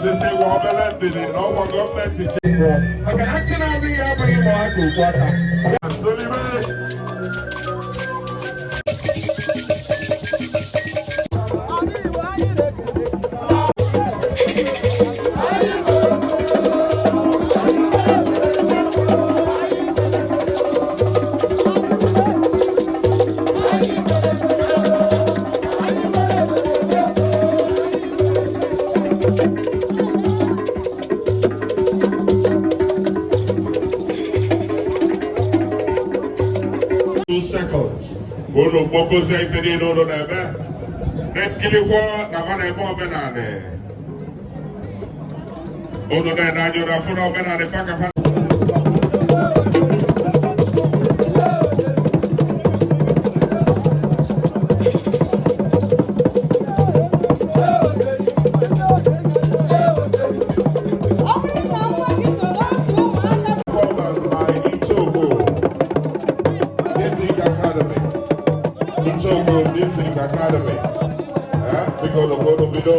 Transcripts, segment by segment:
Sisi gwa obere ndidi na ọgwa gọọmenti chịkwụ maka na ntị na-adịghị abụghị ma ọ ka okwu aka. Solibe. 2 seconds. Unu gbogozie ife niile unu na-eme. Na-ekilikwa na ha na-eme omenanị. Unu na-ene anya unu afụ na omenanị fa ka fa. Ọ bụrụ na nwa gị so n'otu ụmụaka. Performance by Ichoku Music Academy. Ichoku Music Academy. Eh, biko n'obodo bido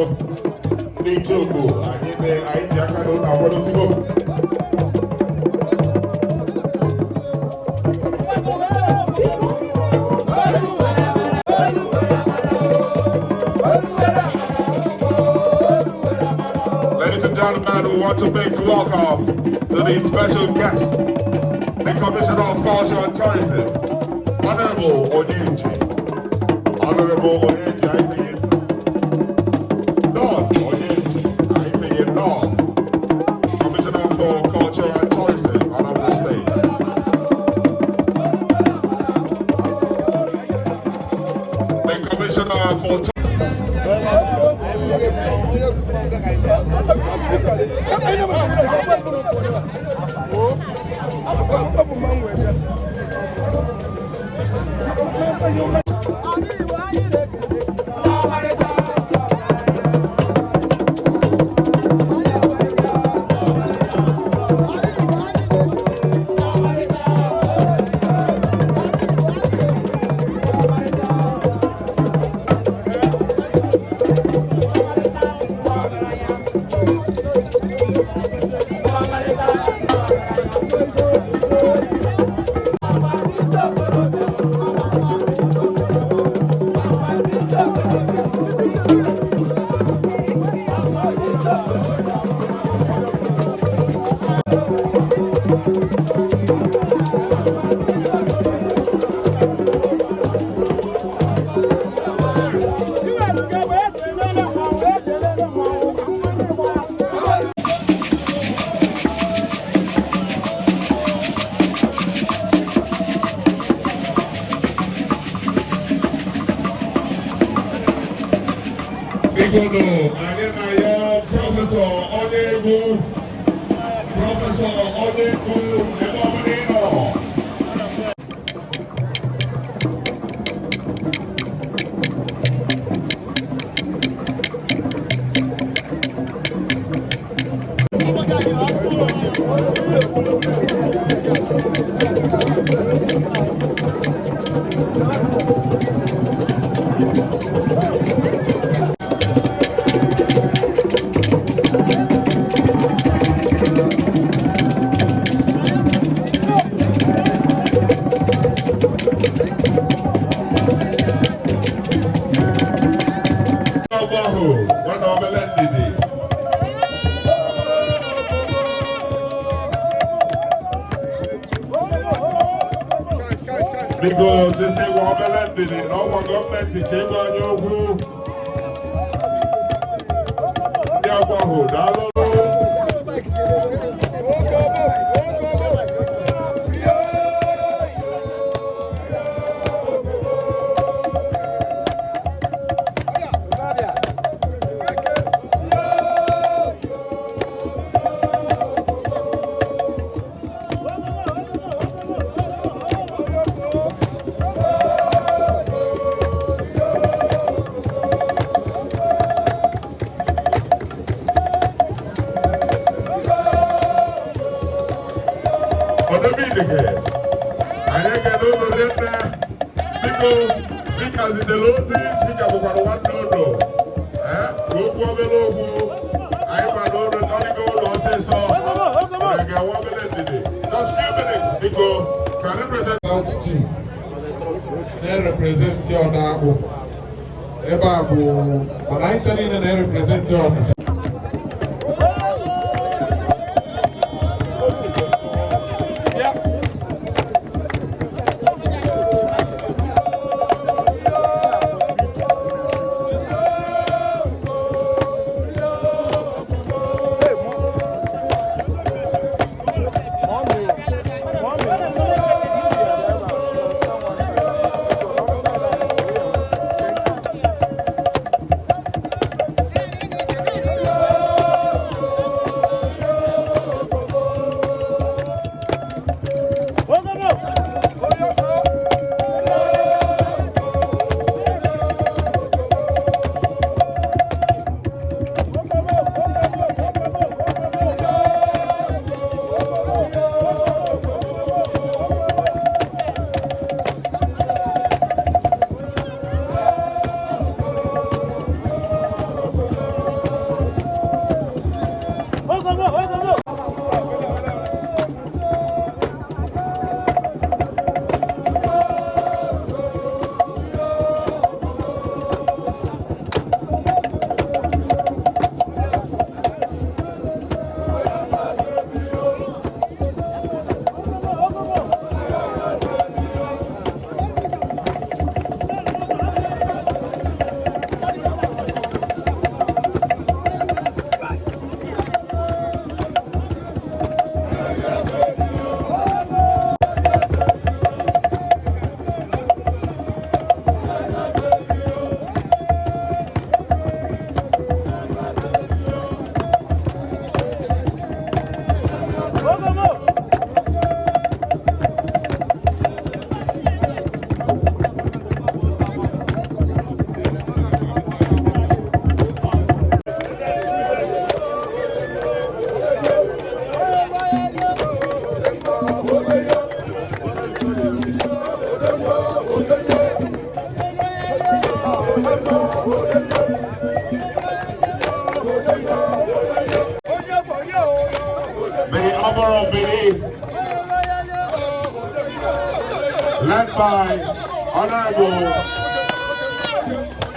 ndị Ichoku anyị anyị ji aka na ụlọ akwadosigo. Biko, ndị na-ahụ maka Ladies and gentlemen, we want to make welcome to the special guest, the Commissioner of Culture and Tourism, Honorable Onyenji. Honorable Onyenji, I say you. Lord Onyenji, I say you, Lord. Commissioner for Culture and Tourism, Anambra State. The Commissioner for Biko, anyị na-ayọ Professor Onye-Egwu, Professor Onye-Egwu, ebe ọ bụla ị nọ. Ọgbahụ, nwanne obele ndidi. Biko, sisi gwa obele ndidi na ọgwa gọọmenti chego anyị okwu. Ndị ọgbahụ, daalụ. Ọdọbidike, anyị ekele ụlọ nne. Biko, speaker zitere ozi. Speaker bụkwara nwanne ụlọ. Ee, ka okwu obere okwu anyị ma na Can you present South Team na-erepresentị Ọdakpụ ebe a bụ mana anyị ncha niile na-erepresentị Ọnịcha. The Honorable Bini, led by Honorable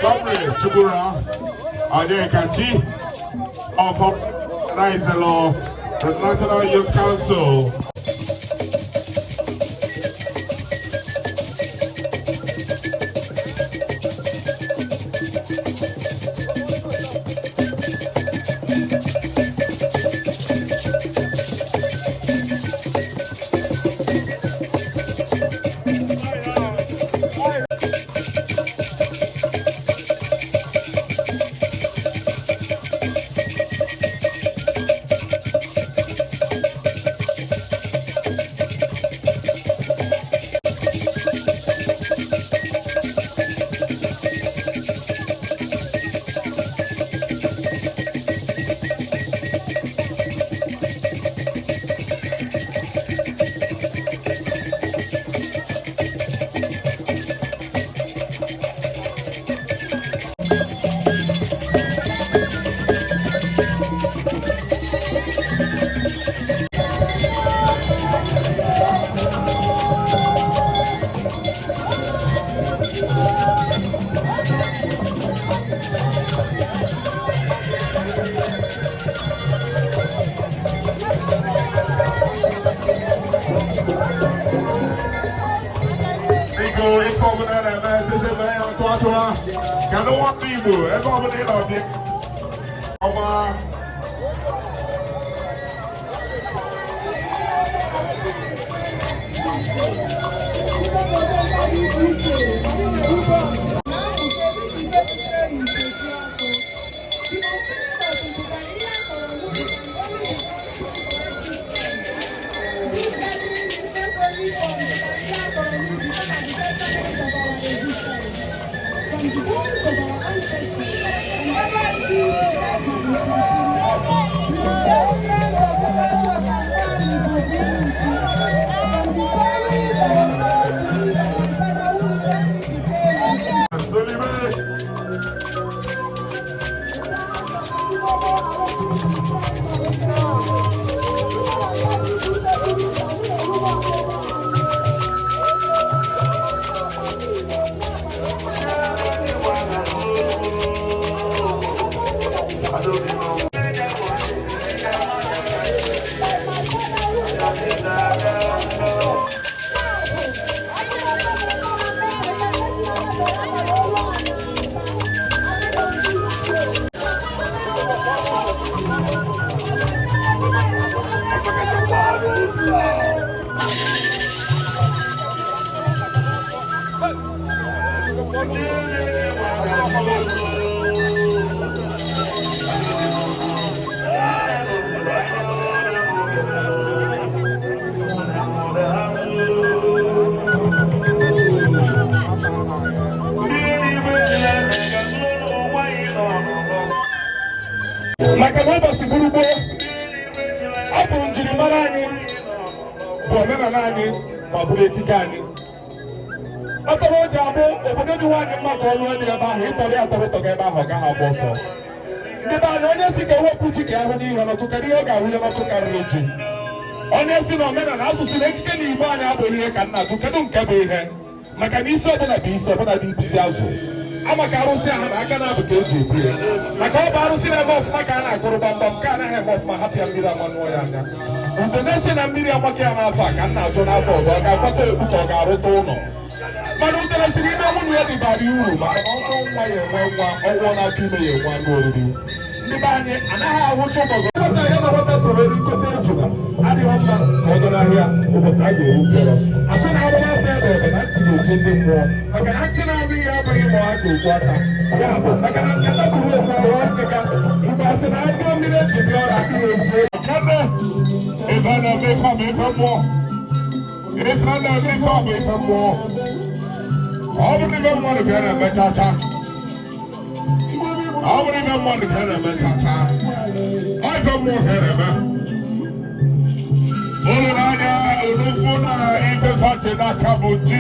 Domre Chukura Adekachi of Law, the National Youth Council. Biko ife ọbụla na-eme sisi mee ya ntụ atụwa kedu nwata Igbo ebe ọbụla ị nọ dị ọma. Solibe. Maka na ụbọchị bụrụ gboo, ọ bụ njirimara anyị, bụ omenala anyị, ma bụrụ ekike anyị. Ọtọrọ o ji abụ obodo dị nwaanyị mma ka ọ lụọ elu ebe ahụ, ịtọrọ ya tọrọ tọga ebe ahụ, ọ gaghị agba ọsọ. Ndị be anyị, onye si ka ewepụ ji ka ahụ n'ihe n'ọkụ, kedu ihe ọ ga-ahụnye n'ọkụ karịrị ji? Onye si na omenala, asụsụ na ekike na Igbo anyị abụghị ihe ka nna agụ, kedu nke bụ ihe? Maka na isi ọbụla bụ isi ọbụla dị isi azụ ama ka arụsị ahụ na aka na-abụ ka eji ebu ya. Maka ọ bụ arụsị na-eme ọfụma ka a na-akụrụ gbamgbam, ka anaghị eme ọfụma, hapụ ya, mmiri amanụọ ya anya. Udene si na mmiri amaka ya n'afọ a ka m na-achọ, n'afọ ọzọ ọ ga-akwata okpu ka ọ ga-arụta ụlọ? Mana udene si n'ime nwunye ya dịbara uru, maka na ọnụ nwa ya enwe nwa ọnwụọ n'afọ ime ya enwe anụ oriri. Ndị be anyị anaghị ahụcha ụbọchị nwata ya na nwata soro erikọta ejula adịghị mma ka ọ dọ n'ahịa ụbọchị a ga-eru mkpọrọ. Asị na agbara afọ ebe ebe na ntị ga-eche ndị mmụọ, maka na ntị na-adịghị abụghị ma ọ ga-ekwu aka ya bụ maka na nkata bụrụ okwu ọghọ nkịka. Mgbe asị na agụọ mmiri eji bịa ọrụ adịghị ezu. Kene, ife na-eme ife bụ ife mmụọ. Ife na-eme ife bụ ife mmụọ. Ọ bụrụ ife mmadụ ka a na-eme chacha. Ọ bụrụ ife mmadụ ka a na-eme chacha. Ọ ife mmụọ ka a na-eme. Ụlọ n'anya olufụ na ife fachi n'aka bụ ji.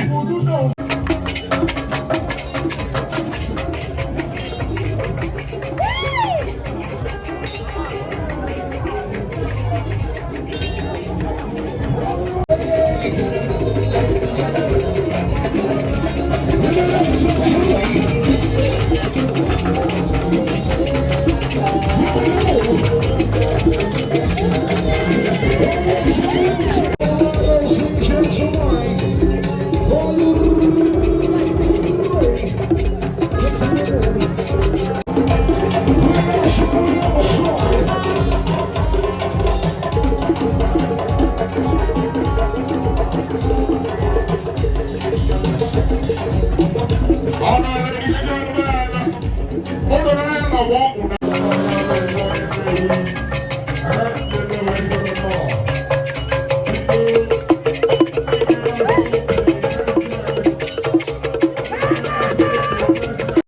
Ladies and gentlemen, ụlọ n'anya na wọ ụda.